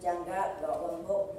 Jangx nqaatv lorz wuom hopv.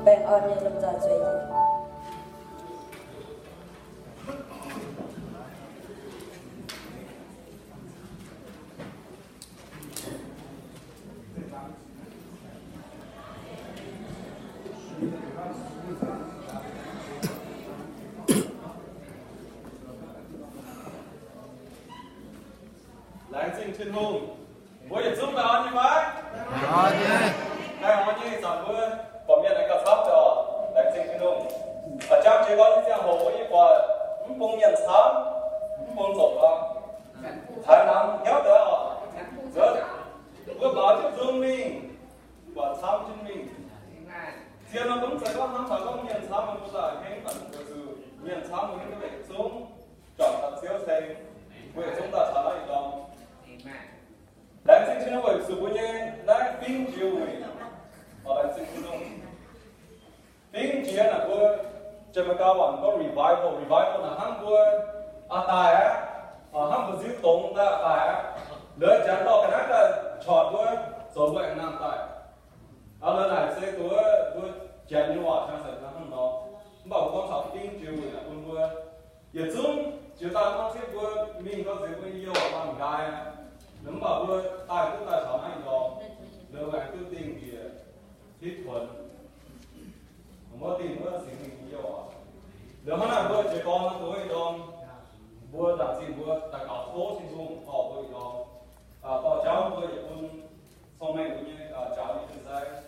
Baengh orn nyei lomh nzoih zueiz. Laengz zingh Tin-Hungh. Mbuo yietc zungv baengh orn nyei fai? Baengh orn nyei. Baengh orn nyei, ih zanc mbuo buatc mienh aengx gauh camv deix oc. Laengz zingh Tin-Hungh. A'jang jiex gorn nyei ziangh hoc mbuo nyei buatc mv bung mienh camv, mv bung zoqc aqv. Taux naaiv hnyouv deix oc. Mbuo baaux jienv nzung mingh, buatc camv jienv mingh. Zien nor mv zeiz gorngv hnamv taux gorngv mienh camv mbuo daaih hengv, weic zuqc mienh camv mbuo hengv duqv yietc zungv juangc taux Ziouv ceng, mbuo yietc zungv daaih taux naaiv ih ndorm. Laengz zingh Tin-Hungh weic zuqc mbuo nyei naaiv fingx jiex wuic. Laengz zingh Tin-Hungh. Fingx jiex naaic mbuo Janx-Meiv-Gau waac gorngv revival. Revival naaic hnangv mbuo a'daaih aqv, hnangv mbuo nziu dongz daaih a'daaih aqv. Liuz janx dorh ga'naaiv daaih corc mbuo, zoux mbuo aengx nangh daaih. Aa, la'naaic se duqv mbuo janx nyei waac hnangv se hnangv nor. Mv baac mbuo gorngv taux ding jiex wuic naaic bun mbuo yietc zungv jiex daaih hnangv zipv mbuo mingh gau nzengc mbuo youh hnangv nqaai. Mv baac mbuo daaih duqv daaih taux naaiv ndorm, liuz aengx duqv dingh njiec hitv tuonx. Mbuo dingh wuov Singx Lingh nyei youh oc. Liuz hnangv naaic mbuo jiex gorn duqv ih ndorm, mbuo ndaangc zinh mbuo daux gaux tov Tin-Hungh dorh mbuo ih ndorm, dorh jauv mbuo yietc bun cong-mengh mbuo nyei njaaux nyei fin-saeng.